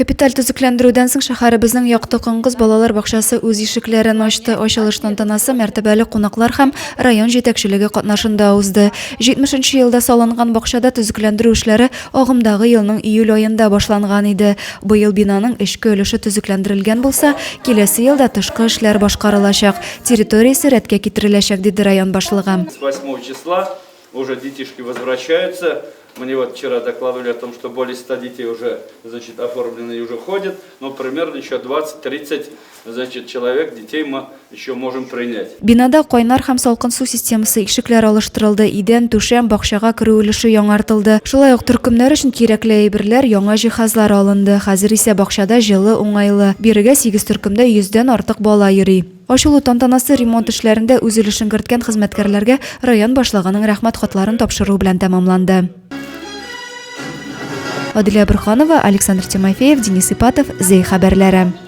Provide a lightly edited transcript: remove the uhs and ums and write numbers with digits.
Капиталь төзекләндерүдән соң шәһәребезнең Якты Коңгыз балалар бакчасы үз ишекләрен ачты. Ачылыш тантанасы мәртәбәле кунаклар һәм район җитәкчелеге катнашында узды. 70 нче елда салынган бакчада төзекләндерү эшләре агымдагы елның июль аенда башланган иде. Быел бинаның эчке өлеше төзекләндерелгән булса, киләсе елда тышкы эшләр башкарылачак, территориясе рәткә китереләчәк, диде район башлыгы. С восьмого числа уже детишки возвращаются. Мне вот вчера докладывали о том, что более 100 детей уже, значит, оформлены и уже ходят, но примерно еще 20-30, значит, человек, детей мы еще можем принять. Бинада кайнар һәм салкын су системасы, ишекләр алыштырылды, идән, түшәм, бакчага керү өлеше яңартылды. Шулай ук төркемнәр өчен кирәкле әйберләр, яңа җиһазлар алынды. Хәзер исә бакчада җылы, уңайлы. Бирегә сигез төркемдә йөздән артык бала йөри. Ачылу тантанасы ремонт эшләрендә үз өлешен керткән хезмәткәрләргә район башлыгының Рәхмәт хатларын тапшыру белән тәмамланды. Адилә Борһанова, Александр Тимофеев, Денис Ипатов, Зәй хәбәрләре.